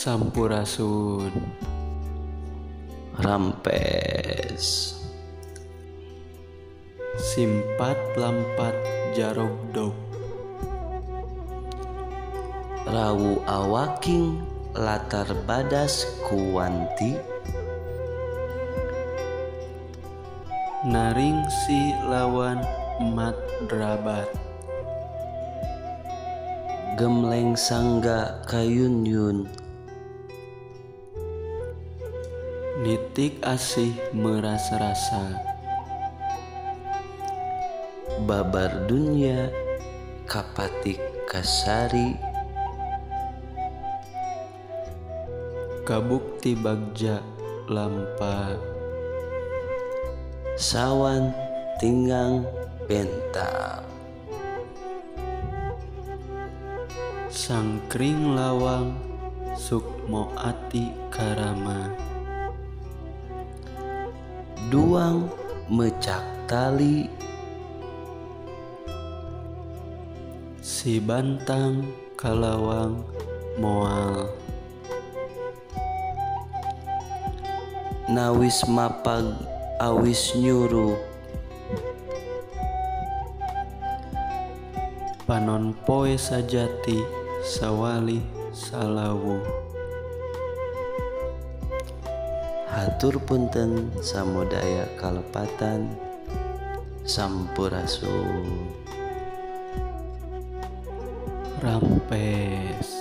Sampurasun. Rampes. Simpat lampat jarogdog. Rawu awaking latar badas kuwanti. Naringsi lawan mat drabat. Gemleng sangga kayunyun. Nitik asih meras-rasa. Babar dunya kapatik kasari. Kabukti bagja lampa. Sawan tinggang bentang. Sangkring lawang sukmo ati karama. Duang mecak tali. Si bantang kalawang moal. Nawis mapag awis nyuruh. Panon poe sajati sawalih salawuh. Hatur punten samudaya kalepatan. Sampurasun. Rampes.